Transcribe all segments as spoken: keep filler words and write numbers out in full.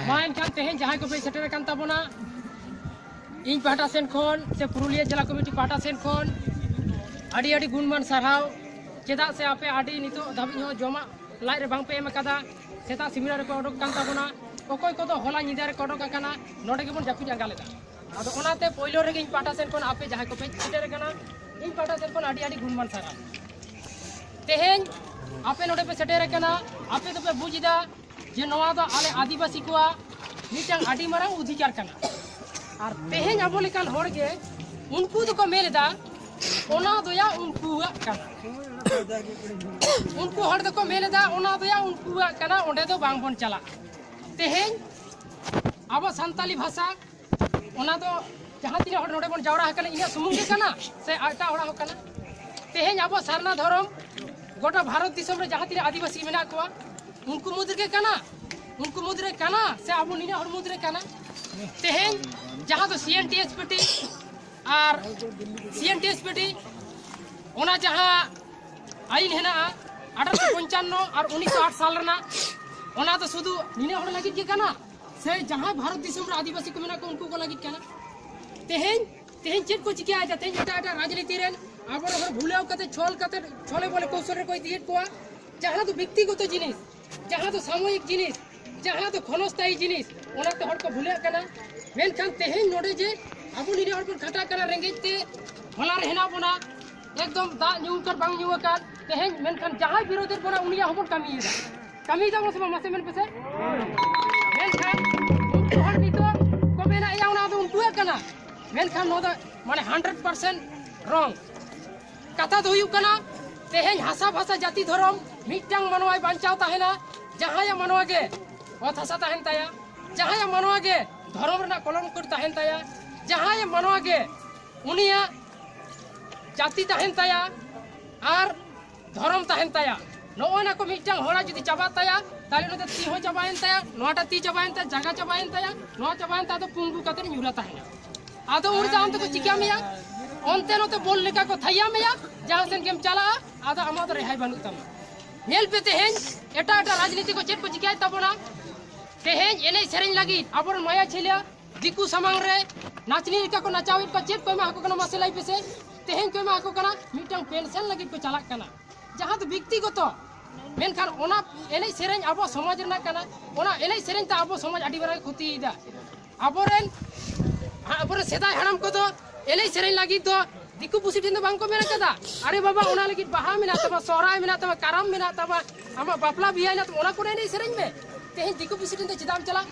ᱢᱟ ᱮᱱᱠᱷᱟᱱ ᱛᱮᱦᱮᱧ ᱡᱟᱦᱟᱸᱭ ᱠᱚᱯᱮ ᱥᱮᱴᱮᱨ ᱟᱠᱟᱱ ᱛᱟᱵᱚᱱᱟ, ᱤᱧ ᱯᱟᱦᱴᱟ ᱥᱮᱱ ᱠᱷᱚᱱ ᱥᱮ ᱯᱩᱨᱩᱞᱤᱭᱟᱹ ᱡᱮᱞᱟ ᱠᱚᱢᱤᱴᱤ ᱯᱟᱦᱴᱟ ᱥᱮᱱ ᱠᱷᱚᱱ ᱟᱹᱰᱤ ᱟᱹᱰᱤ ᱜᱩᱱᱢᱟᱱ ᱥᱟᱨᱦᱟᱣ᱾ ᱪᱮᱫᱟᱜ ᱥᱮ ᱟᱯᱮ ᱟᱹᱰᱤ ᱱᱤᱛᱚᱜ ᱫᱷᱟᱹᱵᱤᱡ ᱦᱚᱸ ᱡᱚᱢᱟᱜ ᱞᱟᱡ ᱨᱮ ᱵᱟᱝ ᱯᱮ ᱮᱢ ᱟᱠᱟᱫᱟ᱾ ᱥᱮᱛᱟᱜ ᱥᱤᱢᱨᱟ ᱨᱮᱯᱮ ᱚᱰᱚᱠ ᱠᱟᱱ ᱛᱟᱵᱚᱱᱟ, ᱚᱠᱚᱭ ᱠᱚᱫᱚ ᱦᱚᱞᱟ ᱧᱤᱫᱟᱹ ᱨᱮᱠᱚ ᱚᱰᱚᱠ ᱟᱠᱟᱱᱟ, ᱱᱚᱰᱮ ᱜᱮᱵᱚᱱ ᱡᱟᱹᱯᱤᱫ ᱟᱸᱜᱟ ᱞᱮᱫᱟ᱾ ᱟᱫᱚ ᱚᱱᱟᱛᱮ ᱯᱳᱭᱞᱳ ᱨᱮᱜᱮ ᱤᱧ ᱯᱟᱦᱴᱟ ᱥᱮᱱ ᱠᱷᱚᱱ ᱟᱯᱮ ᱡᱟᱦᱟᱸᱭ ᱠᱚᱯᱮ ᱥᱮᱴᱮᱨ ᱟᱠᱟᱱᱟ, ᱤᱧ ᱯᱟᱦᱴᱟ ᱥᱮᱱ ᱠᱷᱚᱱ ᱟᱹᱰᱤ ᱟᱹᱰᱤ ᱜᱩᱱᱢᱟᱱ ᱥᱟᱨᱦᱟᱣ᱾ ᱛᱮᱦᱮᱧ ᱟᱯᱮ ᱱᱚᱰᱮ ᱯᱮ ᱥᱮᱴᱮᱨ ᱟᱠᱟᱱᱟ, ᱟᱯᱮ ᱫᱚᱯᱮ ᱵᱩᱡᱽ ᱮᱫᱟ ᱡᱮ ᱱᱚᱣᱟ ᱫᱚ ᱟᱞᱮ ᱟᱹᱫᱤᱵᱟᱹᱥᱤ ᱠᱚᱣᱟᱜ ᱢᱤᱫᱴᱟᱝ ᱟᱹᱰᱤ ᱢᱟᱨᱟᱝ ᱚᱫᱷᱤᱠᱟᱨ ᱠᱟᱱᱟ᱾ ᱟᱨ ᱛᱮᱦᱮᱧ ᱟᱵᱚ ᱞᱮᱠᱟᱱ ᱦᱚᱲ ᱜᱮ ᱩᱱᱠᱩ ᱫᱚᱠᱚ ᱢᱮᱱ ᱮᱫᱟ ᱚᱱᱟ ᱫᱚᱭᱟ ᱩᱱᱠᱩᱣᱟᱜ ᱠᱟᱱᱟ᱾ ᱩᱱᱠᱩ ᱦᱚᱲ ᱫᱚᱠᱚ ᱢᱮᱱ ᱮᱫᱟ ᱚᱱᱟ ᱫᱚᱭᱟ ᱩᱱᱠᱩᱣᱟᱜ ᱠᱟᱱᱟ, ᱚᱸᱰᱮ ᱫᱚ ᱵᱟᱝ ᱵᱚᱱ ᱪᱟᱞᱟᱜᱼᱟ᱾ ᱛᱮᱦᱮᱧ ᱟᱵᱚ ᱥᱟᱱᱛᱟᱞᱤ ᱵᱷᱟᱥᱟ, ᱚᱱᱟ ᱫᱚ ᱡᱟᱦᱟᱸ ᱛᱤᱱᱟᱹᱜ ᱦᱚᱲ ᱱᱚᱰᱮ ᱵᱚᱱ ᱡᱟᱣᱨᱟ ᱟᱠᱟᱱᱟ, ᱤᱧᱟᱹᱜ ᱥᱩᱢᱩᱝ ᱜᱮ ᱠᱟᱱᱟ ᱥᱮ ᱮᱴᱟᱜ ᱦᱚᱲᱟᱜ ᱦᱚᱸ ᱠᱟᱱᱟ? ᱛᱮᱦᱮᱧ ᱟᱵᱚ ᱥᱟᱨᱱᱟ ᱫᱷᱚᱨᱚᱢ ᱜᱚᱴᱟ ᱵᱷᱟᱨᱚᱛ ᱫᱤᱥᱚᱢ ᱨᱮ ᱡᱟᱦᱟᱸ ᱛᱤᱱᱟᱹᱜ ᱟᱹᱫᱤᱵᱟᱹᱥᱤ ᱢᱮᱱᱟᱜ ᱠᱚᱣᱟ, ᱩᱱᱠᱩ ᱢᱩᱫᱽ ᱨᱮᱜᱮ ᱠᱟᱱᱟ, ᱩᱱᱠᱩ ᱢᱩᱫᱽ ᱨᱮ ᱠᱟᱱᱟ ᱥᱮ ᱟᱵᱚ ᱱᱤᱱᱟᱹᱜ ᱦᱚᱲ ᱢᱩᱫᱽ ᱨᱮ ᱠᱟᱱᱟ? ᱛᱮᱦᱮᱧ ᱡᱟᱦᱟᱸ ᱫᱚ C N T S P T R C N T S P T, ᱚᱱᱟ ᱡᱟᱦᱟᱸ ᱟᱹᱭᱤᱱ ᱦᱮᱱᱟᱜᱼᱟ ᱟᱴᱷᱟᱨᱚᱥᱚ ᱯᱚᱧᱪᱟᱱᱱᱚ ᱟᱨ ᱩᱱᱤᱥᱥᱚ ᱟᱴ ᱥᱟᱞ ᱨᱮᱱᱟᱜ, ᱚᱱᱟ ᱫᱚ ᱥᱩᱫᱷᱩ ᱱᱤᱱᱟᱹᱜ ᱦᱚᱲ ᱞᱟᱹᱜᱤᱫ ᱜᱮ ᱠᱟᱱᱟ ᱥᱮ ᱡᱟᱦᱟᱸᱭ ᱵᱷᱟᱨᱚᱛ ᱫᱤᱥᱚᱢ ᱨᱮ ᱟᱹᱫᱤᱵᱟᱹᱥᱤ ᱠᱚ ᱢᱮᱱᱟᱜ ᱠᱚᱣᱟ ᱩᱱᱠᱩ ᱠᱚ ᱞᱟᱹᱜᱤᱫ ᱠᱟᱱᱟ? ᱛᱮᱦᱮᱧ, ᱛᱮᱦᱮᱧ ᱪᱮᱫ ᱠᱚ ᱪᱤᱠᱟᱹᱭᱮᱫᱟ? ᱛᱮᱦᱮᱧ ᱮᱴᱟᱜ ᱮᱴᱟᱜ ᱨᱟᱡᱽᱱᱤᱛᱤ ᱨᱮᱱ ᱟᱵᱚᱨᱮᱱ ᱦᱚᱲ ᱵᱷᱩᱞᱟᱹᱣ ᱠᱟᱛᱮ, ᱪᱷᱚᱞ ᱠᱟᱛᱮ, ᱪᱷᱚᱞᱮ ᱵᱚᱞᱮ ᱠᱚᱣᱥᱚᱞ ᱨᱮᱠᱚ ᱤᱫᱤᱭᱮᱫ ᱠᱚᱣᱟ, ᱡᱟᱦᱟᱸ ᱫᱚ ᱵᱮᱠᱛᱤᱜᱚᱛᱚ ᱡᱤᱱᱤᱥ, ᱡᱟᱦᱟᱸ ᱫᱚ ᱥᱟᱢᱚᱭᱤᱠ ᱡᱤᱱᱤᱥ, ᱡᱟᱦᱟᱸ ᱫᱚ ᱠᱷᱚᱱᱚᱥᱛᱷᱟᱭᱤ ᱡᱤᱱᱤᱥ, ᱚᱱᱟᱛᱮ ᱦᱚᱲ ᱠᱚ ᱵᱷᱩᱞᱟᱹᱜ ᱠᱟᱱᱟ᱾ ᱢᱮᱱᱠᱷᱟᱱ ᱛᱮᱦᱮᱧ ᱱᱚᱰᱮ ᱡᱮ ᱟᱵᱚ ᱱᱤᱱᱟᱹᱜ ᱦᱚᱲ ᱵᱚᱱ ᱠᱷᱟᱴᱟᱜ ᱠᱟᱱᱟ, ᱨᱮᱸᱜᱮᱡ ᱛᱮ ᱦᱚᱞᱟ ᱨᱮ ᱦᱮᱱᱟᱜ ᱵᱚᱱᱟ, ᱮᱠᱫᱚᱢ ᱫᱟᱜ ᱧᱩ ᱟᱠᱟᱱ ᱵᱟᱝ ᱧᱩ ᱟᱠᱟᱱ, ᱛᱮᱦᱮᱧ ᱢᱮᱱᱠᱷᱟᱱ ᱡᱟᱦᱟᱸᱭ ᱵᱤᱨᱳᱫᱷᱮᱫ ᱵᱚᱱᱟ ᱩᱱᱤᱭᱟᱜ ᱦᱚᱸᱵᱚᱱ ᱠᱟᱹᱢᱤᱭᱮᱫᱟ᱾ ᱠᱟᱹᱢᱤᱭᱮᱫᱟ ᱵᱚᱱ ᱥᱮ ᱵᱟᱝ? ᱢᱟᱥᱮ ᱢᱮᱱ ᱯᱮᱥᱮ᱾ ᱢᱮᱱᱠᱷᱟᱱ ᱩᱱᱠᱩ ᱦᱚᱲ ᱱᱤᱛᱚᱜ ᱠᱚ ᱢᱮᱱᱟ, "ᱮᱭᱟ, ᱚᱱᱟ ᱫᱚ ᱩᱱᱠᱩᱣᱟᱜ ᱠᱟᱱᱟ", ᱢᱮᱱᱠᱷᱟᱱ ᱱᱚᱣᱟ ᱫᱚ ᱢᱟᱱᱮ ᱦᱟᱱᱰᱨᱮᱰ ᱯᱟᱨᱥᱮᱱᱴ ᱨᱚᱝ᱾ ᱠᱟᱛᱷᱟ ᱫᱚ ᱦᱩᱭᱩᱜ ᱠᱟᱱᱟ, ᱛᱮᱦᱮᱧ ᱦᱟᱥᱟ ᱵᱷᱟᱥᱟ ᱡᱟᱹᱛᱤ ᱫᱷᱚᱨᱚᱢ ᱢᱤᱫᱴᱟᱝ ᱢᱟᱱᱣᱟᱭ ᱵᱟᱧᱪᱟᱣ ᱛᱟᱦᱮᱱᱟ, ᱡᱟᱦᱟᱸᱭᱟᱜ ᱢᱟᱱᱣᱟ ᱜᱮ ᱚᱛ ᱦᱟᱥᱟ ᱛᱟᱦᱮᱱ ᱛᱟᱭᱟ, ᱡᱟᱦᱟᱸᱭᱟᱜ ᱢᱟᱱᱣᱟ ᱜᱮ ᱫᱷᱚᱨᱚᱢ ᱨᱮᱱᱟᱜ ᱠᱚᱞᱚᱝᱠᱚ ᱛᱟᱦᱮᱱ ᱛᱟᱭᱟ, ᱡᱟᱦᱟᱸᱭᱟᱜ ᱢᱟᱱᱣᱟ ᱜᱮ ᱩᱱᱤᱭᱟᱜ ᱡᱟᱹᱛᱤ ᱛᱟᱦᱮᱱ ᱛᱟᱭᱟ ᱟᱨ ᱫᱷᱚᱨᱚᱢ ᱛᱟᱦᱮᱱ ᱛᱟᱭᱟ᱾ ᱱᱚᱜᱼᱚᱭ ᱱᱟ ᱠᱚ ᱢᱤᱫᱴᱟᱝ ᱦᱚᱲᱟᱜ ᱡᱩᱫᱤ ᱪᱟᱵᱟᱜ ᱛᱟᱭᱟ, ᱛᱟᱦᱞᱮ ᱩᱱᱤ ᱫᱚ ᱛᱤ ᱦᱚᱸ ᱪᱟᱵᱟᱭᱮᱱ ᱛᱟᱭᱟ, ᱱᱚᱣᱟᱴᱟᱜ ᱛᱤ ᱪᱟᱵᱟᱭᱮᱱ ᱛᱟᱭᱟ, ᱡᱟᱸᱜᱟ ᱪᱟᱵᱟᱭᱮᱱ ᱛᱟᱭᱟ, ᱱᱚᱣᱟ ᱪᱟᱵᱟᱭᱮᱱ ᱛᱟᱭᱟ, ᱟᱫᱚ ᱯᱩᱝᱜᱩ ᱠᱟᱛᱮ ᱧᱩᱨᱟ ᱛᱟᱦᱮᱱᱟ᱾ ᱟᱫᱚ ᱩᱱᱤ ᱫᱚ ᱟᱢ ᱛᱮᱠᱚ ᱪᱤᱠᱟ ᱢᱮᱭᱟ? ᱚᱱᱛᱮ ᱱᱚᱛᱮ ᱵᱚᱞ ᱞᱮᱠᱟ ᱠᱚ ᱛᱷᱟᱭᱟ ᱢᱮᱭᱟ, ᱡᱟᱦᱟᱸ ᱥᱮᱱ ᱜᱮᱢ ᱪᱟᱞᱟᱜᱼᱟ, ᱟᱫᱚ ᱟᱢᱟᱜ ᱫᱚ ᱨᱮᱦᱟᱭ ᱵᱟᱹᱱᱩᱜ ᱛᱟᱢᱟ᱾ ᱧᱮᱞ ᱯᱮ ᱛᱮᱦᱮᱧ ᱮᱴᱟᱜ ᱮᱴᱟᱜ ᱨᱟᱡᱽᱱᱤᱛᱤ ᱠᱚ ᱪᱮᱫ ᱠᱚ ᱪᱤᱠᱟᱭᱮᱫ ᱛᱟᱵᱚᱱᱟ᱾ ᱛᱮᱦᱮᱧ ᱮᱱᱮᱡ ᱥᱮᱨᱮᱧ ᱞᱟᱹᱜᱤᱫ ᱟᱵᱚᱨᱮᱱ ᱢᱟᱭᱟ ᱪᱷᱤᱞᱭᱟᱹ ᱫᱤᱠᱩ ᱥᱟᱢᱟᱝ ᱨᱮ ᱱᱟᱪᱱᱤ ᱞᱮᱠᱟ ᱠᱚ ᱱᱟᱪᱟᱣᱮᱫ ᱠᱚᱣᱟ᱾ ᱪᱮᱫ ᱠᱚ ᱮᱢᱟ ᱟᱠᱚ ᱠᱟᱱᱟ ᱢᱟᱥᱮ ᱞᱟᱹᱭ ᱯᱮᱥᱮ? ᱛᱮᱦᱮᱧ ᱠᱚ ᱮᱢᱟ ᱟᱠᱚ ᱠᱟᱱᱟ ᱢᱤᱫᱴᱟᱝ ᱯᱮᱱᱥᱚᱱ ᱞᱟᱹᱜᱤᱫ ᱠᱚ ᱪᱟᱞᱟᱜ ᱠᱟᱱᱟ, ᱡᱟᱦᱟᱸ ᱫᱚ ᱵᱮᱠᱛᱤᱜᱚᱛᱚ, ᱢᱮᱱᱠᱷᱟᱱ ᱚᱱᱟ ᱮᱱᱮᱡ ᱥᱮᱨᱮᱧ ᱟᱵᱚ ᱥᱚᱢᱟᱡᱽ ᱨᱮᱱᱟᱜ ᱠᱟᱱᱟ᱾ ᱚᱱᱟ ᱮᱱᱮᱡ ᱥᱮᱨᱮᱧ ᱛᱮ ᱟᱵᱚ ᱥᱚᱢᱟᱡᱽ ᱟᱹᱰᱤ ᱢᱟᱨᱟᱝ ᱠᱷᱚᱛᱤᱭᱮᱫᱟ᱾ ᱟᱵᱚᱨᱮᱱ, ᱟᱵᱚᱨᱮᱱ ᱥᱮᱫᱟᱭ ᱦᱟᱲᱟᱢ ᱠᱚᱫᱚ ᱮᱱᱮᱡ ᱥᱮᱨᱮᱧ ᱞᱟᱹᱜᱤᱫ ᱫᱚ ᱫᱤᱠᱩ ᱯᱩᱥᱤ ᱴᱷᱮᱱ ᱫᱚ ᱵᱟᱝ ᱠᱚ ᱢᱮᱱ ᱠᱟᱫᱟ, "ᱟᱨᱮ ᱵᱟᱵᱟ, ᱚᱱᱟ ᱞᱟᱹᱜᱤᱫ ᱵᱟᱦᱟ ᱢᱮᱱᱟᱜ ᱛᱟᱢᱟ, ᱥᱚᱦᱨᱟᱭ ᱢᱮᱱᱟᱜ ᱛᱟᱢᱟ, ᱠᱟᱨᱟᱢ ᱢᱮᱱᱟᱜ ᱛᱟᱢᱟ, ᱟᱢᱟᱜ ᱵᱟᱯᱞᱟ ᱵᱤᱦᱟᱹ ᱦᱮᱱᱟᱜ ᱛᱟᱢᱟ, ᱚᱱᱟ ᱠᱚᱨᱮ ᱮᱱᱮᱡ ᱥᱮᱨᱮᱧ ᱢᱮ᱾" ᱛᱮᱦᱮᱧ ᱫᱤᱠᱩ ᱯᱩᱥᱤ ᱴᱷᱮᱱ ᱫᱚ ᱪᱮᱫᱟᱜ ᱮᱢ ᱪᱟᱞᱟᱜ?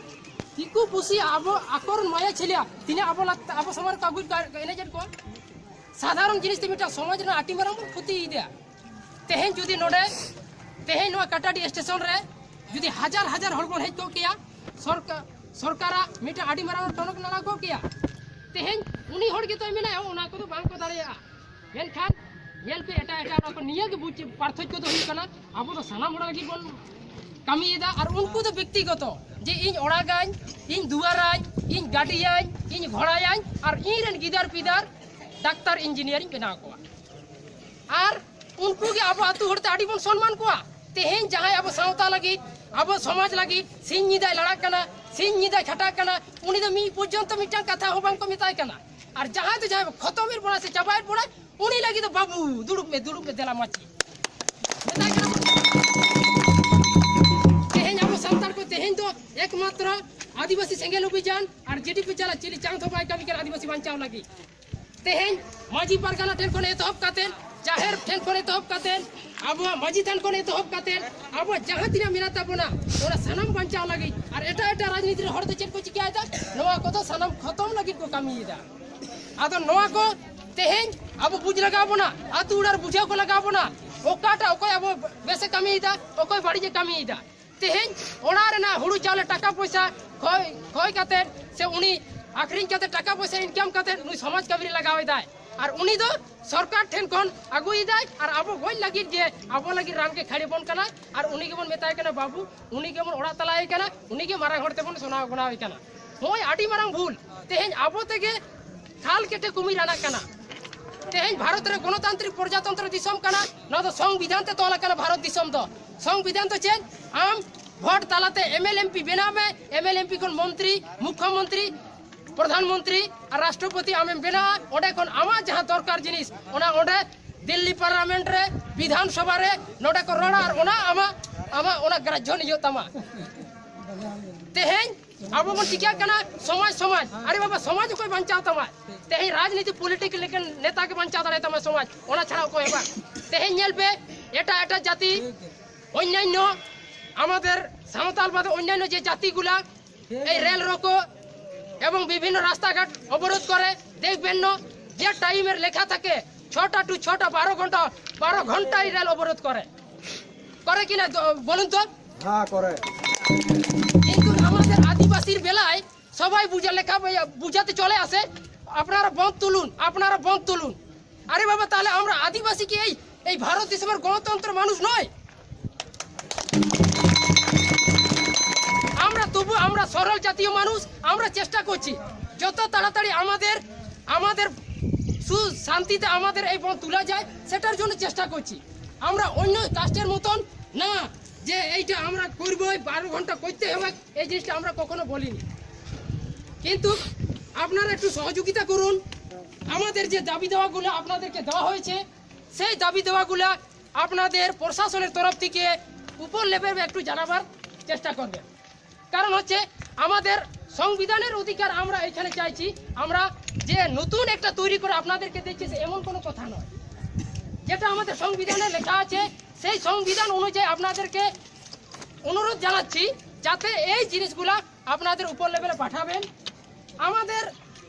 ᱫᱤᱠᱩ ᱯᱩᱥᱤ ᱟᱵᱚ ᱟᱠᱚᱨᱮᱱ ᱢᱟᱭᱟ ᱪᱷᱤᱞᱭᱟ ᱛᱤᱱᱟᱹᱜ ᱟᱵᱚ ᱞᱟᱠ-, ᱟᱵᱚ ᱥᱚᱢᱟᱡᱽ ᱨᱮᱠᱚ ᱟᱹᱜᱩᱭᱮᱫ ᱠᱚᱣᱟ ᱮᱱᱮᱡᱮᱫ ᱠᱚᱣᱟ᱾ ᱥᱟᱫᱷᱟᱨᱚᱱ ᱡᱤᱱᱤᱥ ᱛᱮ ᱢᱤᱫᱴᱟᱝ ᱥᱚᱢᱟᱡᱽ ᱨᱮᱱᱟᱜ ᱟᱹᱰᱤ ᱢᱟᱨᱟᱝ ᱵᱚᱱ ᱠᱷᱚᱛᱤᱭᱮᱫᱟ᱾ ᱛᱮᱦᱮᱧ ᱡᱩᱫᱤ ᱱᱚᱰᱮ, ᱛᱮᱦᱮᱧ ᱱᱚᱣᱟ ᱠᱟᱴᱟᱰᱤ ᱥᱴᱮᱥᱚᱱ ᱨᱮ ᱡᱩᱫᱤ ᱦᱟᱡᱟᱨ ᱦᱟᱡᱟᱨ ᱦᱚᱲ ᱵᱚᱱ ᱦᱮᱡ ᱠᱚᱜ ᱠᱮᱭᱟ, ᱥᱚᱨᱠᱟ-, ᱥᱚᱨᱠᱟᱨᱟᱜ ᱢᱤᱫᱴᱟᱝ ᱟᱹᱰᱤ ᱢᱟᱨᱟᱝ ᱴᱚᱱᱚᱠ ᱱᱟᱞᱟ ᱠᱚᱜ ᱠᱮᱭᱟ᱾ ᱛᱮᱦᱮᱧ ᱩᱱᱤ ᱦᱚᱲ ᱜᱮᱛᱚᱭ ᱢᱮᱱᱟ, ᱚᱱᱟ ᱠᱚᱫᱚ ᱵᱟᱝ ᱠᱚ ᱫᱟᱲᱮᱭᱟᱜᱼᱟ᱾ ᱢᱮᱱᱠᱷᱟᱱ ᱧᱮᱞ ᱯᱮ, ᱮᱴᱟᱜ ᱮᱴᱟᱜ ᱚᱱᱟ ᱠᱚ ᱱᱤᱭᱟᱹ ᱜᱮ ᱵᱩᱡᱽ, ᱯᱟᱨᱛᱷᱚᱠᱠᱚ ᱫᱚ ᱦᱩᱭᱩᱜ ᱠᱟᱱᱟ, ᱟᱵᱚ ᱫᱚ ᱥᱟᱱᱟᱢ ᱦᱚᱲ ᱞᱟᱹᱜᱤᱫ ᱵᱚᱱ ᱠᱟᱹᱢᱤᱭᱮᱫᱟ, ᱟᱨ ᱩᱱᱠᱩ ᱫᱚ ᱵᱮᱠᱛᱤᱜᱚᱛᱚ, ᱡᱮ ᱤᱧ ᱚᱲᱟᱜᱟᱹᱧ, ᱤᱧ ᱫᱩᱣᱟᱨᱟᱹᱧ, ᱤᱧ ᱜᱟᱹᱰᱤᱭᱟᱹᱧ, ᱤᱧ ᱜᱷᱚᱲᱟᱭᱟᱹᱧ, ᱟᱨ ᱤᱧ ᱨᱮᱱ ᱜᱤᱫᱟᱹᱨ ᱯᱤᱫᱟᱹᱨ ᱰᱟᱠᱛᱟᱨ ᱤᱧᱡᱤᱱᱤᱭᱟᱨᱤᱧ ᱵᱮᱱᱟᱣ ᱠᱚᱣᱟ᱾ ᱟᱨ ᱩᱱᱠᱩ ᱜᱮ ᱟᱵᱚ ᱟᱹᱛᱩ ᱦᱚᱲ ᱛᱮ ᱟᱹᱰᱤ ᱵᱚᱱ ᱥᱚᱱᱢᱟᱱ ᱠᱚᱣᱟ᱾ ᱛᱮᱦᱮᱧ ᱡᱟᱦᱟᱸᱭ ᱟᱵᱚ ᱥᱟᱶᱛᱟ ᱞᱟᱹᱜᱤᱫ, ᱟᱵᱚ ᱥᱚᱢᱟᱡᱽ ᱞᱟᱹᱜᱤᱫ ᱥᱤᱧ ᱧᱤᱫᱟᱹᱭ ᱞᱟᱲᱟᱜ ᱠᱟᱱᱟ, ᱥᱤᱧ ᱧᱤᱫᱟᱹᱭ ᱠᱷᱟᱴᱟᱜ ᱠᱟᱱᱟ, ᱩᱱᱤ ᱫᱚ ᱢᱤᱫ ᱯᱚᱨᱡᱚᱱᱛᱚ ᱢᱤᱫᱴᱟᱝ ᱠᱟᱛᱷᱟ ᱦᱚᱸ ᱵᱟᱝ ᱠᱚ ᱢᱮᱛᱟᱭ ᱠᱟᱱᱟ᱾ ᱟᱨ ᱡᱟᱦᱟᱸᱭ ᱫᱚ ᱡᱟᱦᱟᱸᱭ ᱠᱷᱚᱛᱚᱢᱮᱫ ᱵᱚᱱᱟᱭ ᱥᱮ ᱪᱟᱵᱟᱭᱮᱫ ᱵᱚᱱᱟᱭ, ᱩᱱᱤ ᱞᱟᱹᱜᱤᱫ ᱫᱚ, "ᱵᱟᱹᱵᱩ, ᱫᱩᱲᱩᱵ ᱢᱮ, ᱫᱩᱲᱩᱵ ᱢᱮ, ᱫᱮᱞᱟ ᱢᱟᱹᱪᱤ", ᱢᱮᱛᱟᱭ ᱠᱟᱱᱟ ᱵᱚᱱ᱾ ᱛᱮᱦᱮᱧ ᱟᱵᱚ ᱥᱟᱱᱛᱟᱲ ᱠᱚ ᱛᱮᱦᱮᱧ ᱫᱚ ᱮᱠᱢᱟᱛᱨᱚ ᱟᱹᱫᱤᱵᱟᱹᱥᱤ ᱥᱮᱸᱜᱮᱞ ᱚᱵᱷᱤᱡᱟᱱ ᱟᱨ ᱡᱮᱰᱤᱯᱤ ᱪᱟᱞᱟᱜ ᱪᱤᱞᱤ ᱪᱟᱸᱫ ᱦᱚᱸ ᱵᱟᱭ ᱠᱟᱹᱢᱤ ᱠᱟᱱᱟ ᱟᱹᱫᱤᱵᱟᱹᱥᱤ ᱵᱟᱧᱪᱟᱣ ᱞᱟᱹᱜᱤᱫ᱾ ᱛᱮᱦᱮᱧ ᱢᱟᱹᱡᱷᱤ ᱯᱟᱨᱜᱟᱱᱟ ᱴᱷᱮᱱ ᱠᱷᱚᱱ ᱮᱛᱚᱦᱚᱵ ᱠᱟᱛᱮ, ᱡᱟᱦᱮᱨ ᱴᱷᱮᱱ ᱠᱷᱚᱱ ᱮᱛᱚᱦᱚᱵ ᱠᱟᱛᱮ, ᱟᱵᱚᱣᱟᱜ ᱢᱟᱹᱡᱷᱤ ᱛᱷᱟᱱ ᱠᱷᱚᱱ ᱮᱛᱚᱦᱚᱵ ᱠᱟᱛᱮ, ᱟᱵᱚᱣᱟᱜ ᱡᱟᱦᱟᱸ ᱛᱤᱱᱟᱹᱜ ᱢᱮᱱᱟᱜ ᱛᱟᱵᱚᱱᱟ, ᱚᱱᱟ ᱥᱟᱱᱟᱢ ᱵᱟᱧᱪᱟᱣ ᱞᱟᱹᱜᱤᱫ᱾ ᱟᱨ ᱮᱴᱟᱜ ᱮᱴᱟᱜ ᱨᱟᱡᱽᱱᱤᱛᱤ ᱨᱮ ᱦᱚᱲ ᱫᱚ ᱪᱮᱫ ᱠᱚ ᱪᱤᱠᱟᱹᱭᱮᱫᱟ? ᱱᱚᱣᱟ ᱠᱚᱫᱚ ᱥᱟᱱᱟᱢ ᱠᱷᱚᱛᱚᱢ ᱞᱟᱹᱜᱤᱫ ᱠᱚ ᱠᱟᱹᱢᱤᱭᱮᱫᱟ᱾ ᱟᱫᱚ ᱱᱚᱣᱟ ᱠᱚ ᱛᱮᱦᱮᱧ ᱟᱵᱚ ᱵᱩᱡᱽ ᱞᱟᱜᱟᱣ ᱵᱚᱱᱟ, ᱟᱹᱛᱩ ᱚᱲᱟᱜ ᱨᱮ ᱵᱩᱡᱷᱟᱹᱣ ᱠᱚ ᱞᱟᱜᱟᱣ ᱵᱚᱱᱟ᱾ ᱚᱠᱟᱴᱟᱜ ᱚᱠᱚᱭ ᱟᱵᱚ ᱵᱮᱥᱮ ᱠᱟᱹᱢᱤᱭᱮᱫᱟ, ᱚᱠᱚᱭ ᱵᱟᱹᱲᱤᱡᱮ ᱠᱟᱹᱢᱤᱭᱮᱫᱟ᱾ ᱛᱮᱦᱮᱧ ᱚᱲᱟᱜ ᱨᱮᱱᱟᱜ ᱦᱩᱲᱩ ᱪᱟᱣᱞᱮ ᱴᱟᱠᱟ ᱯᱚᱭᱥᱟ ᱠᱷᱚᱭ ᱠᱷᱚᱭ ᱠᱟᱛᱮ ᱥᱮ ᱩᱱᱤ ᱟᱠᱷᱨᱤᱧ ᱠᱟᱛᱮ ᱴᱟᱠᱟ ᱯᱚᱭᱥᱟ ᱤᱱᱠᱟᱢ ᱠᱟᱛᱮ ᱱᱩᱭ ᱥᱚᱢᱟᱡᱽ ᱠᱟᱹᱢᱤ ᱨᱮ ᱞᱟᱜᱟᱣ ᱮᱫᱟᱭ᱾ ᱟᱨ ᱩᱱᱤ ᱫᱚ ᱥᱚᱨᱠᱟᱨ ᱴᱷᱮᱱ ᱠᱷᱚᱱ ᱟᱹᱜᱩᱭᱮᱫᱟᱭ ᱟᱨ ᱟᱵᱚ ᱜᱚᱡ ᱞᱟᱹᱜᱤᱫ ᱜᱮ ᱟᱵᱚ ᱞᱟᱹᱜᱤᱫ ᱨᱟᱱ ᱜᱮ ᱠᱷᱟᱹᱲ ᱵᱚᱱ ᱠᱟᱱᱟᱭ᱾ ᱟᱨ ᱩᱱᱤ ᱜᱮᱵᱚᱱ ᱢᱮᱛᱟᱭ ᱠᱟᱱᱟ ᱵᱟᱹᱵᱩ, ᱩᱱᱤ ᱜᱮᱵᱚᱱ ᱚᱲᱟᱜ ᱛᱟᱞᱟᱭᱮ ᱠᱟᱱᱟ, ᱩᱱᱤ ᱜᱮ ᱢᱟᱨᱟᱝ ᱦᱚᱲ ᱛᱮᱵᱚᱱ ᱥᱚᱱᱟᱣ ᱜᱚᱱᱟᱣᱮ ᱠᱟᱱᱟ᱾ ᱱᱚᱜᱼᱚᱭ ᱟᱹᱰᱤ ᱢᱟᱨᱟᱝ ᱵᱷᱩᱞ᱾ ᱛᱮᱦᱮᱧ ᱟᱵᱚ ᱛᱮᱜᱮ ᱠᱷᱟᱞ ᱠᱮᱴᱮ ᱠᱩᱢᱤᱨ ᱟᱱᱟᱜ ᱠᱟᱱᱟ᱾ ᱛᱮᱦᱮᱧ ᱵᱷᱟᱨᱚᱛ ᱨᱮ ᱜᱚᱱᱚᱛᱟᱱᱛᱨᱤᱠ ᱯᱨᱚᱡᱟᱛᱚᱱᱛᱨᱚ ᱫᱤᱥᱚᱢ ᱠᱟᱱᱟ, ᱱᱚᱣᱟ ᱫᱚ ᱥᱚᱝᱵᱤᱫᱷᱟᱱ ᱛᱮ ᱛᱚᱞ ᱟᱠᱟᱱᱟ ᱵᱷᱟᱨᱚᱛ ᱫᱤᱥᱚᱢ ᱫᱚ᱾ ᱥᱚᱝᱵᱤᱫᱷᱟᱱ ᱫᱚ ᱪᱮᱫ? ᱟᱢ ᱵᱷᱳᱴ ᱛᱟᱞᱟᱛᱮ ᱮᱢ ᱮᱞ ᱮᱢ ᱯᱤ ᱵᱮᱱᱟᱣ ᱢᱮ, ᱮᱢ ᱮᱞ ᱮᱢ ᱯᱤ ᱠᱷᱚᱱ ᱢᱚᱱᱛᱨᱤ, ᱢᱩᱠᱠᱷᱚᱢᱚᱱᱛᱨᱤ, ᱯᱨᱚᱫᱷᱟᱱ ᱢᱚᱱᱛᱨᱤ ᱟᱨ ᱨᱟᱥᱴᱨᱚᱯᱚᱛᱤ ᱟᱢᱮᱢ ᱵᱮᱱᱟᱣᱟ᱾ ᱚᱸᱰᱮ ᱠᱷᱚᱱ ᱟᱢᱟᱜ ᱡᱟᱦᱟᱸ ᱫᱚᱨᱠᱟᱨ ᱡᱤᱱᱤᱥ, ᱚᱱᱟ ᱚᱸᱰᱮ ᱫᱤᱞᱞᱤ ᱯᱟᱨᱞᱟᱢᱮᱱᱴ ᱨᱮ, ᱵᱤᱫᱷᱟᱱ ᱥᱚᱵᱷᱟ ᱨᱮ, ᱱᱚᱰᱮ ᱠᱚ ᱨᱚᱲᱟ ᱟᱨ ᱚᱱᱟ ᱟᱢᱟᱜ, ᱟᱢᱟᱜ ᱚᱱᱟ ᱜᱨᱟᱡᱽᱡᱷᱚ ᱱᱤᱭᱚᱜ ᱛᱟᱢᱟ᱾ ᱛᱮᱦᱮᱧ ᱟᱵᱚ ᱵᱚᱱ ᱪᱤᱠᱟᱹᱜ ᱠᱟᱱᱟ ᱥᱚᱢᱟᱡᱽ, ᱥᱚᱢᱟᱡᱽ᱾ ᱟᱨᱮ ᱵᱟᱵᱟ, ᱥᱚᱢᱟᱡᱽ ᱚᱠᱚᱭ ᱵᱟᱧᱪᱟᱣ ᱛᱟᱢᱟ? ᱛᱮᱦᱮᱧ ᱨᱟᱡᱽᱱᱤᱛᱤ ᱯᱚᱞᱤᱴᱤᱠ ᱞᱮᱠᱟᱱ ᱱᱮᱛᱟ ᱜᱮ ᱵᱟᱧᱪᱟᱣ ᱫᱟᱲᱮᱭᱟᱛᱟᱢᱟ ᱥᱚᱢᱟᱡᱽ, ᱚᱱᱟ ᱪᱷᱟᱲᱟ ᱚᱠᱚᱭ ᱦᱚᱸ ᱵᱟᱝ᱾ ᱛᱮᱦᱮᱧ ᱧᱮᱞ ᱯᱮ, ᱮᱴᱟᱜ ᱮᱴᱟᱜ ᱡᱟᱹᱛᱤ, অন্যান্য আমাদের সাঁওতাল বাদে অন্যান্য যে জাতিগুলা এই রেল রোকো এবং বিভিন্ন রাস্তাঘাট অবরোধ করে, দেখবেন না যে টাইমের লেখা থাকে ছটা টু ছটা, বারো ঘন্টা, বারো ঘন্টাই রেল অবরোধ করে, করে কি না? দ- বলুন তো। হ্যাঁ, করে। কিন্তু আমাদের আদিবাসীর বেলায় সবাই বুঝে লেখা বুঝাতে চলে আসে, আপনারা বন্ধ তুলুন, আপনারা বন্ধ তুলুন। আরে বাবা, তাহলে আমরা আদিবাসী কি এই এই ভারত দেশের গণতন্ত্র মানুষ নয়? আমরা তবু, আমরা সরল জাতীয় মানুষ, আমরা চেষ্টা করছি যত তাড়াতাড়ি আমাদের, আমাদের সুশান্তিতে আমাদের এই বন্ধ তোলা যায়, সেটার জন্য চেষ্টা করছি। আমরা অন্য কাস্টের মতন না যে এইটা আমরা করবো, এই বারো ঘন্টা করতে হবে, এই জিনিসটা আমরা কখনো বলিনি। কিন্তু আপনারা একটু সহযোগিতা করুন। আমাদের যে দাবি দাওয়াগুলো আপনাদেরকে দেওয়া হয়েছে, সেই দাবি দাওয়াগুলো আপনাদের প্রশাসনের তরফ থেকে উপর লেভেলে একটু জানাবার চেষ্টা করবেন। কারণ হচ্ছে আমাদের সংবিধানের অধিকার আমরা এখানে চাইছি। আমরা যে নতুন একটা তৈরি করে আপনাদেরকে দিচ্ছি, সে এমন কোনো কথা নয়। যেটা আমাদের সংবিধানে লেখা আছে, সেই সংবিধান অনুযায়ী আপনাদেরকে অনুরোধ জানাচ্ছি যাতে এই জিনিসগুলা আপনাদের উপর লেভেলে পাঠাবেন। আমাদের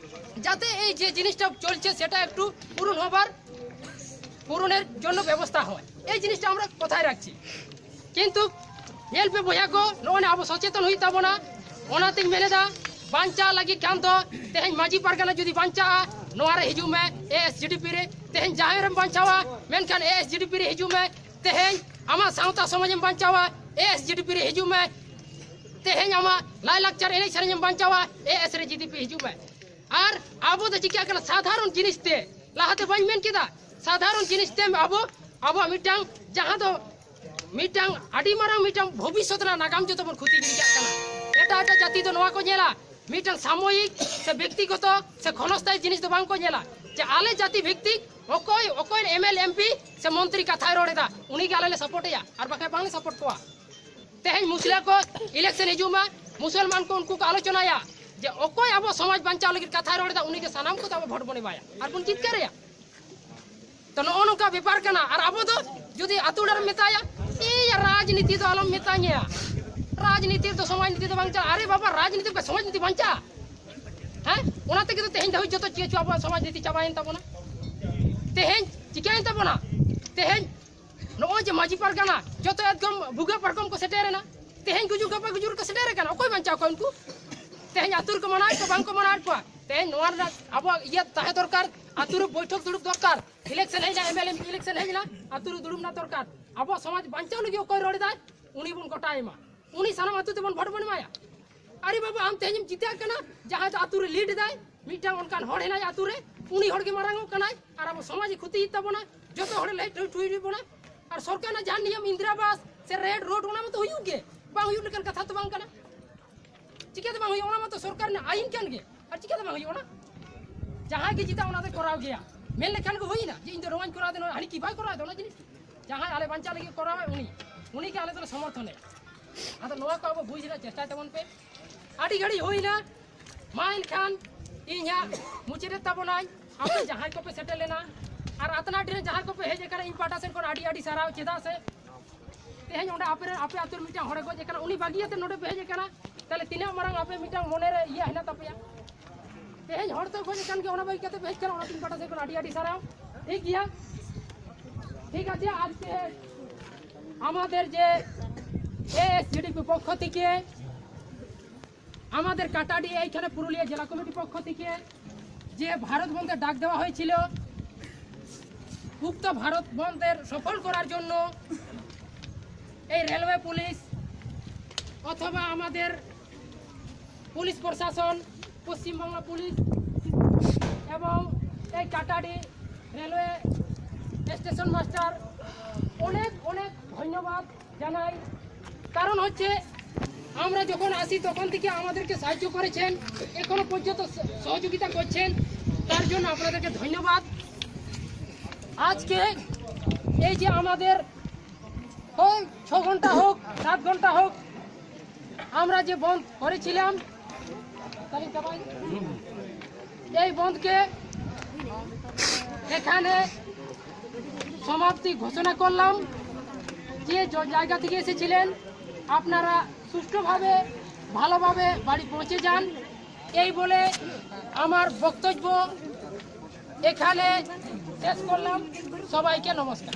যাতে এই যে জিনিসটা চলছে সেটা একটু পূরণ হবার পূরণের জন্য ব্যবস্থা হয়। এই জিনিসটা আমরা কোথায় রাখছি? কিন্তু ᱧᱮᱞ ᱯᱮ ᱵᱚᱭᱦᱟ ᱠᱚ, ᱱᱚᱜᱼᱚᱭ ᱟᱵᱚ ᱥᱚᱪᱮᱛᱚᱱ ᱦᱩᱭᱩᱜ ᱛᱟᱵᱚᱱᱟ᱾ ᱚᱱᱟᱛᱤᱧ ᱢᱮᱱᱮᱫᱟ, ᱵᱟᱧᱪᱟᱣ ᱞᱟᱹᱜᱤᱫ ᱠᱷᱟᱱ ᱫᱚ ᱛᱮᱦᱮᱧ ᱢᱟᱹᱡᱷᱤ ᱯᱟᱨᱜᱟᱱᱟ ᱡᱩᱫᱤ ᱵᱟᱧᱪᱟᱜᱼᱟ, ᱱᱚᱣᱟ ᱨᱮ ᱦᱤᱡᱩᱜ ᱢᱮ, ᱮ ᱮᱥ ᱡᱤ ᱰᱤ ᱯᱤ ᱨᱮ᱾ ᱛᱮᱦᱮᱧ ᱡᱟᱦᱮᱨ ᱨᱮᱢ ᱵᱟᱧᱪᱟᱣᱟ, ᱢᱮᱱᱠᱷᱟᱱ ᱮ ᱮᱥ ᱡᱤ ᱰᱤ ᱯᱤ ᱨᱮ ᱦᱤᱡᱩᱜ ᱢᱮ᱾ ᱛᱮᱦᱮᱧ ᱟᱢᱟᱜ ᱥᱟᱶᱛᱟ ᱥᱚᱢᱟᱡᱽ ᱮᱢ ᱵᱟᱧᱪᱟᱣᱟ, ᱮ ᱮᱥ ᱡᱤ ᱰᱤ ᱯᱤ ᱨᱮ ᱦᱤᱡᱩᱜ ᱢᱮ᱾ ᱛᱮᱦᱮᱧ ᱟᱢᱟᱜ ᱞᱟᱭᱼᱞᱟᱠᱪᱟᱨ ᱮᱱᱮᱡ ᱥᱮᱨᱮᱧ ᱮᱢ ᱵᱟᱧᱪᱟᱣᱟ, ᱮ ᱮᱥ ᱨᱮ ᱡᱤ ᱰᱤ ᱯᱤ ᱦᱤᱡᱩᱜ ᱢᱮ᱾ ᱟᱨ ᱟᱵᱚ ᱫᱚ ᱪᱤᱠᱟᱹᱜ ᱠᱟᱱᱟ, ᱥᱟᱫᱷᱟᱨᱚᱱ ᱡᱤᱱᱤᱥ ᱛᱮ, ᱞᱟᱦᱟᱛᱮ ᱵᱟᱹᱧ ᱢᱮᱱ ᱠᱮᱫᱟ, ᱥᱟᱫᱷᱟᱨᱚᱱ ᱡᱤᱱᱤᱥ ᱛᱮ ᱟᱵᱚ, ᱟᱵᱚᱣᱟᱜ ᱢᱤᱫᱴᱟᱝ, ᱡᱟᱦᱟᱸ ᱫᱚ ᱢᱤᱫᱴᱟᱝ ᱟᱹᱰᱤ ᱢᱟᱨᱟᱝ ᱢᱤᱫᱴᱟᱝ ᱵᱷᱚᱵᱤᱥᱥᱚᱛ ᱨᱮᱱᱟᱜ ᱱᱟᱜᱟᱢ ᱡᱚᱛᱚ ᱵᱚᱱ ᱠᱷᱚᱛᱤ ᱜᱤᱰᱤ ᱠᱟᱜ ᱠᱟᱱᱟ᱾ ᱮᱴᱟᱜ ᱮᱴᱟᱜ ᱡᱟᱹᱛᱤ ᱫᱚ ᱱᱚᱣᱟ ᱠᱚ ᱧᱮᱞᱟ, ᱢᱤᱫᱴᱟᱝ ᱥᱟᱢᱚᱭᱤᱠ ᱥᱮ ᱵᱮᱠᱛᱤᱜᱚᱛᱚ ᱥᱮ ᱠᱷᱚᱱᱚᱥᱛᱷᱟᱭᱤ ᱡᱤᱱᱤᱥ ᱫᱚ ᱵᱟᱝ ᱠᱚ ᱧᱮᱞᱟ, ᱡᱮ ᱟᱞᱮ ᱡᱟᱹᱛᱤ ᱵᱷᱤᱛᱛᱤᱠ ᱚᱠᱚᱭ, ᱚᱠᱚᱭ M L A, M P ᱥᱮ ᱢᱚᱱᱛᱨᱤ ᱠᱟᱛᱷᱟᱭ ᱨᱚᱲ ᱮᱫᱟ, ᱩᱱᱤᱜᱮ ᱟᱞᱮ ᱞᱮ ᱥᱟᱯᱳᱨᱴ ᱮᱭᱟ, ᱟᱨ ᱵᱟᱠᱷᱟᱡ ᱵᱟᱝᱞᱮ ᱥᱟᱯᱳᱨᱴ ᱠᱚᱣᱟ᱾ ᱛᱮᱦᱮᱧ ᱢᱩᱥᱞᱟᱹ ᱠᱚ ᱤᱞᱮᱠᱥᱚᱱ ᱦᱤᱡᱩᱜ ᱢᱟ, ᱢᱩᱥᱚᱞᱢᱟᱱ ᱠᱚ ᱩᱱᱠᱩ ᱠᱚ ᱟᱞᱳᱪᱚᱱᱟᱭᱟ ᱡᱮ ᱚᱠᱚᱭ ᱟᱵᱚ ᱥᱚᱢᱟᱡᱽ ᱵᱟᱧᱪᱟᱣ ᱞᱟᱹᱜᱤᱫ ᱠᱟᱛᱷᱟᱭ ᱨᱚᱲ ᱮᱫᱟ, ᱩᱱᱤᱜᱮ ᱥᱟᱱᱟᱢ ᱠᱚᱫᱚ ᱟᱵᱚ ᱵᱷᱳᱴ ᱵᱚᱱ ᱮᱢᱟᱭᱟ ᱟᱨ ᱵᱚᱱ ᱡᱤᱛᱠᱟᱹᱨᱮᱭᱟ᱾ ᱛᱚ, ᱱᱚᱜᱼᱚ ᱱᱚᱝᱠᱟ ᱵᱮᱯᱟᱨ ᱠᱟᱱᱟ᱾ ᱟᱨ ᱟᱵᱚ ᱫᱚ ᱡᱩᱫᱤ ᱟᱛᱳ ᱚᱲᱟᱜ ᱨᱮᱢ ᱢᱮᱛᱟᱭᱟ, "ᱤᱭᱟᱹ, ᱨᱟᱡᱽᱱᱤᱛᱤ ᱫᱚ ᱟᱞᱚᱢ ᱢᱮᱛᱟᱧᱟ, ᱨᱟᱡᱽᱱᱤᱛᱤ ᱨᱮᱫᱚ ᱥᱚᱢᱟᱡᱽ ᱱᱤᱛᱤ ᱫᱚ ᱵᱟᱧᱪᱟᱜᱼᱟ", ᱟᱨᱮ ᱵᱟᱵᱟ, ᱨᱟᱡᱽᱱᱤᱛᱤ ᱨᱮ ᱥᱚᱢᱟᱡᱽ ᱱᱤᱛᱤ ᱵᱟᱧᱪᱟᱜᱼᱟ? ᱦᱮᱸ, ᱚᱱᱟ ᱛᱮᱜᱮ ᱛᱚ ᱛᱮᱦᱮᱧ ᱫᱷᱟᱹᱵᱤᱡ ᱡᱚᱛᱚ ᱪᱤᱠᱟᱹ ᱟᱵᱚᱣᱟᱜ ᱥᱚᱢᱟᱡᱽ ᱱᱤᱛᱤ ᱪᱟᱵᱟᱭᱮᱱ ᱛᱟᱵᱚᱱᱟ᱾ ᱛᱮᱦᱮᱧ ᱪᱤᱠᱟᱹᱭᱮᱱ ᱛᱟᱵᱚᱱᱟ? ᱛᱮᱦᱮᱧ ᱱᱚᱜᱼᱚᱭ ᱡᱮ ᱢᱟᱹᱡᱷᱤ ᱯᱟᱨᱜᱟᱱᱟ ᱡᱚᱛᱚ ᱮᱠᱫᱚᱢ ᱵᱷᱩᱜᱟᱹᱜ ᱯᱟᱨᱠᱚᱢ ᱠᱚ ᱥᱮᱴᱮᱨᱮᱱᱟ, ᱛᱮᱦᱮᱧ ᱜᱩᱡᱩᱜ ᱜᱟᱯᱟ ᱜᱩᱡᱩᱜ ᱨᱮᱠᱚ ᱥᱮᱴᱮᱨ ᱟᱠᱟᱱᱟ᱾ ᱚᱠᱚᱭ ᱵᱟᱧᱪᱟᱣ ᱠᱚᱣᱟ ᱩᱱᱠᱩ? ᱛᱮᱦᱮᱧ ᱟᱹᱛᱩ ᱨᱮᱠᱚ ᱢᱟᱱᱟᱣᱮᱫ ᱠᱚᱣᱟ, ᱵᱟᱝᱠᱚ ᱢᱟᱱᱟᱣᱮᱫ ᱠᱚᱣᱟ᱾ ᱛᱮᱦᱮᱧ ᱱᱚᱣᱟ ᱨᱮᱱᱟᱜ ᱟᱵᱚᱣᱟᱜ ᱤᱭᱟᱹ ᱛᱟᱦᱮᱸ ᱫᱚᱨᱠᱟᱨ, ᱟᱹᱛᱩ ᱨᱮ ᱵᱳᱭᱴᱷᱚᱠ ᱫᱩᱲᱩᱵ ᱫᱚᱨᱠᱟᱨ᱾ ᱤᱞᱮᱠᱥᱚᱱ ᱦᱮᱡ ᱮᱱᱟ, ᱮᱢ ᱮᱞ ᱮ ᱤᱞᱮᱠᱥᱚᱱ ᱦᱮᱡ ᱮᱱᱟ, ᱟᱹᱛᱩ ᱨᱮ ᱫᱩᱲᱩᱵ ᱨᱮᱱᱟᱜ ᱫᱚᱨᱠᱟᱨ᱾ ᱟᱵᱚᱣᱟᱜ ᱥᱚᱢᱟᱡᱽ ᱵᱟᱧᱪᱟᱣ ᱞᱟᱹᱜᱤᱫ ᱚᱠᱚᱭ ᱨᱚᱲ ᱮᱫᱟᱭ, ᱩᱱᱤ ᱵᱚᱱ ᱜᱚᱴᱟᱭ ᱢᱟ, ᱩᱱᱤ ᱥᱟᱱᱟᱢ ᱟᱹᱛᱩ ᱛᱮᱵᱚᱱ ᱵᱷᱳᱴ ᱵᱚᱱ ᱮᱢᱟᱭᱟ᱾ ᱟᱨᱮ ᱵᱟᱵᱟ, ᱟᱢ ᱛᱮᱦᱮᱧᱮᱢ ᱡᱤᱛᱟᱹᱜ ᱠᱟᱱᱟ, ᱡᱟᱦᱟᱸᱭ ᱫᱚ ᱟᱹᱛᱩ ᱨᱮ ᱞᱤᱰ ᱮᱫᱟᱭ, ᱢᱤᱫᱴᱟᱝ ᱚᱱᱠᱟᱱ ᱦᱚᱲ ᱦᱮᱱᱟᱭ ᱟᱹᱛᱩ ᱨᱮ, ᱩᱱᱤ ᱦᱚᱲ ᱜᱮ ᱢᱟᱨᱟᱝ ᱚᱜ ᱠᱟᱱᱟᱭ ᱟᱨ ᱟᱵᱚ ᱥᱚᱢᱟᱡᱽ ᱮ ᱠᱷᱚᱛᱤᱭᱮᱫ ᱛᱟᱵᱚᱱᱟ, ᱡᱚᱛᱚ ᱦᱚᱲ ᱮ ᱞᱟᱹᱭ ᱴᱷᱩᱭ ᱴᱷᱩᱭ ᱵᱚᱱᱟ᱾ ᱟᱨ ᱥᱚᱨᱠᱟᱨ ᱨᱮᱱᱟᱜ ᱡᱟᱦᱟᱸ ᱱᱤᱭᱚᱢ, ᱤᱱᱫᱤᱨᱟ ᱟᱵᱟᱥ ᱥᱮ ᱨᱮᱰ ᱨᱳᱰ, ᱚᱱᱟ ᱢᱟᱛᱚ ᱦᱩᱭᱩᱜ ᱜᱮ, ᱵᱟᱝ ᱦᱩᱭᱩᱜ ᱞᱮᱠᱟᱱ ᱠᱟᱛᱷᱟ ᱛᱚ ᱵᱟᱝ ᱠᱟᱱᱟ᱾ ᱪᱤᱠᱟᱹᱛᱮ ᱵᱟᱝ ᱦᱩᱭᱩᱜᱼᱟ? ᱚᱱᱟ ᱢᱟᱛᱚ ᱥᱚᱨᱠᱟᱨ ᱨᱮᱱᱟᱜ ᱟᱹᱭᱤᱱ ᱠᱟᱱ ᱜᱮ, ᱟᱨ ᱪᱤᱠᱟᱹᱛᱮ ᱵᱟᱝ ᱦᱩᱭᱩᱜᱼᱟ? ᱚᱱᱟ ᱡᱟᱦᱟᱸᱭ ᱜᱮ ᱡᱤᱛᱟᱹᱜ, ᱚᱱᱟ ᱫᱚᱭ ᱠᱚᱨᱟᱣ ᱜᱮᱭᱟ, ᱢᱮᱱ ᱞᱮᱠᱷᱟᱱ ᱜᱮ ᱦᱩᱭᱱᱟ ᱡᱮ ᱤᱧ ᱫᱚ ᱱᱚᱣᱟᱧ ᱠᱚᱨᱟᱣ ᱮᱫᱟ, ᱱᱚᱣᱟ ᱦᱟᱹᱱᱤ ᱠᱤ ᱵᱟᱭ ᱠᱚᱨᱟᱣ ᱮᱫᱟ ᱚᱱᱟ ᱡᱤᱱᱤᱥ? ᱡᱟᱦᱟᱸᱭ ᱟᱞᱮ ᱵᱟᱧᱪᱟᱣ ᱞᱟᱹᱜᱤᱫ ᱠᱚᱨᱟᱣᱟᱭ, ᱩᱱᱤ, ᱩᱱᱤᱜᱮ ᱟᱞᱮ ᱫᱚᱞᱮ ᱥᱚᱢᱚᱨᱛᱷᱚᱱᱮ᱾ ᱟᱫᱚ ᱱᱚᱣᱟ ᱠᱚ ᱟᱵᱚ ᱵᱩᱡᱽ ᱨᱮᱱᱟᱜ ᱪᱮᱥᱴᱟᱭ ᱛᱟᱵᱚᱱ ᱯᱮ᱾ ᱟᱹᱰᱤ ᱜᱷᱟᱹᱲᱤᱡ ᱦᱩᱭᱱᱟ, ᱢᱟ ᱮᱱᱠᱷᱟᱱ ᱤᱧ ᱦᱟᱸᱜ ᱢᱩᱪᱟᱹᱫᱮᱫ ᱛᱟᱵᱚᱱᱟᱹᱧ᱾ ᱟᱯᱮ ᱡᱟᱦᱟᱸᱭ ᱠᱚᱯᱮ ᱥᱮᱴᱮᱨ ᱞᱮᱱᱟ ᱟᱨ ᱟᱛᱱᱟᱰᱤ ᱨᱮ ᱡᱟᱦᱟᱸᱭ ᱠᱚᱯᱮ ᱦᱮᱡ ᱟᱠᱟᱱᱟ, ᱤᱧ ᱯᱟᱦᱴᱟ ᱥᱮᱫ ᱠᱷᱚᱱ ᱟᱹᱰᱤ ᱟᱹᱰᱤ ᱥᱟᱨᱦᱟᱣ᱾ ᱪᱮᱫᱟᱜ ᱥᱮ ᱛᱮᱦᱮᱧ ᱚᱸᱰᱮ ᱟᱯᱮ ᱨᱮᱱ, ᱟᱯᱮ ᱟᱹᱛᱩ ᱨᱮ ᱢᱤᱫᱴᱟᱝ ᱦᱚᱲᱮ ᱜᱚᱡ ᱟᱠᱟᱱᱟ, ᱩᱱᱤ ᱵᱟᱹᱜᱤᱭᱟᱛᱮ ᱱᱚᱰᱮ ᱯᱮ ᱦᱮᱡ ᱟᱠᱟᱱᱟ, ᱛᱟᱦᱞᱮ ᱛᱤᱱᱟᱹᱜ ᱢᱟᱨᱟᱝ ᱟᱯᱮ ᱢᱤᱫᱴᱟᱝ ᱢᱚᱱᱮ ᱨᱮ ᱤᱭᱟᱹ ᱦᱮᱱᱟᱜ ᱛᱟᱯᱮᱭᱟ? ᱛᱮᱦᱮᱧ ᱦᱚᱲ ᱛᱚ ᱜᱚᱡ ᱟᱠᱟᱱ ᱜᱮᱭᱟ, ᱚᱱᱟ ᱵᱟᱹᱜᱤ ᱠᱟᱛᱮ ᱯᱮ ᱦᱮᱡ ᱟᱠᱟᱱᱟ, ᱚᱱᱟ ᱛᱤᱧ ᱯᱟᱦᱴᱟ ᱥᱮᱫ ᱠᱷᱚᱱ ᱟᱹᱰᱤ ᱟᱹᱰᱤ ᱥᱟᱨᱦᱟᱣ᱾ ᱴᱷᱤᱠ ᱜᱮᱭᱟ, ঠিক আছে, আজকে আমাদের যে এএসজিডিপি পক্ষ থেকে, আমাদের কাটাডি এইখানে পুরুলিয়া জেলা কমিটির পক্ষ থেকে যে ভারত বন্ধের ডাক দেওয়া হয়েছিল, উক্ত ভারত বন্ধের সফল করার জন্য এই রেলওয়ে পুলিশ অথবা আমাদের পুলিশ প্রশাসন, পশ্চিমবাংলা পুলিশ এবং এই কাটাডি রেলওয়ে স্টেশন মাস্টার অনেক অনেক ধন্যবাদ জানাই। কারণ হচ্ছে, আমরা যখন আসি তখন থেকে আমাদেরকে সাহায্য করেছেন, এখনো পর্যন্ত স- সহযোগিতা করছেন, তার জন্য আপনাদেরকে ধন্যবাদ। আজকে এই যে আমাদের ওই ছ ঘন্টা হোক, সাত ঘন্টা হোক, আমরা যে বন্ধ করেছিলাম, এই বন্ধকে এখানে সমাপ্তি ঘোষণা করলাম। যে জ- জায়গা থেকে এসেছিলেন, আপনারা সুষ্ঠুভাবে, ভালোভাবে বাড়ি পৌঁছে যান। এই বলে আমার বক্তব্য এখানে শেষ করলাম। সবাইকে নমস্কার।